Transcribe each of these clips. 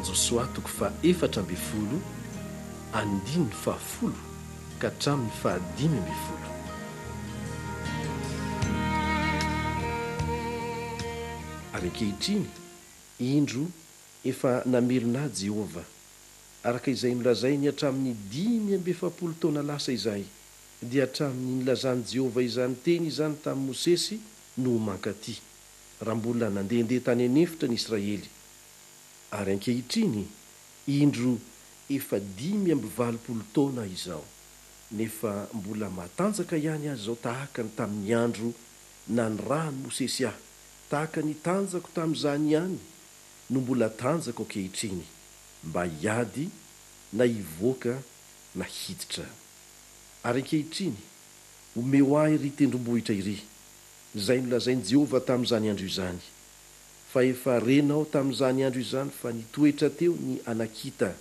Josoa toko faha-14, andininy fahafolo ka hatramin'ny faha-15. Ary ankehitriny, indro, efa namelona ahy Jehovah, araka izay nolazainy hatramin'ny 45 taona lasa izay, dia hatramin'ny nilazan'i Jehovah izany teny izany tamin'i Mosesy no ho mankaty, raha mbola nandehandeha tany an'efitra ny Israely. Ary ankehitriny, indro, efa 85 taona aho izao, nefa mbola matanjaka ihany aho izao tahaka ny tamin'ny andro nanirahan'i Mosesy ahy, tahaka ny tanjako tamin'izany ihany no mbola tanjako ankehitriny, mba hiady na hivoaka na hiditra. Ary ankehitriny, omeo ahy iry tendrombohitra iry, izay nolazain'i Jehovah tamin'izany andro izany, fa efa renao tamin'izany andro izany fa nitoetra teo ny Anakita,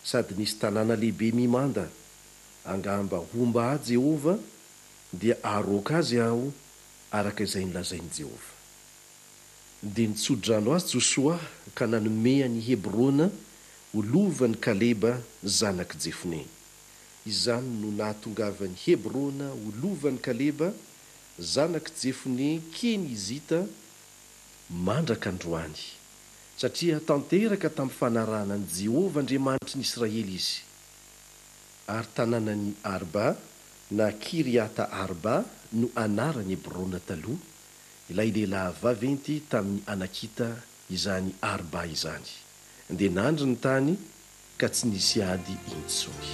sady nisy tanàna lehibe mimanda, angamba homba ahy Jehovah, dia haharoaka azy aho, araka izay nolazain'i Jehovah. Dia nitso-drano azy Josoa ka nanome an'i Hebrona ho lovan'i Kaleba zanak'i Jefone. Izany no nahatongavan'i Hebrona ho lovan'i Kaleba zanak'i Jefone Kenizita mandraka androany, satria tanteraka tamin'ny fanarahana an'i Jehovah Andriamanitry ny Israely izy. Ary tanànan'i Arba na Kiriata-Arba no anaran'i Hebrona taloha, ilay lehilahy vaventy tamin'ny Anakita izany Arba izany. Dia nandry ny tany ka tsy nisy ady intsony.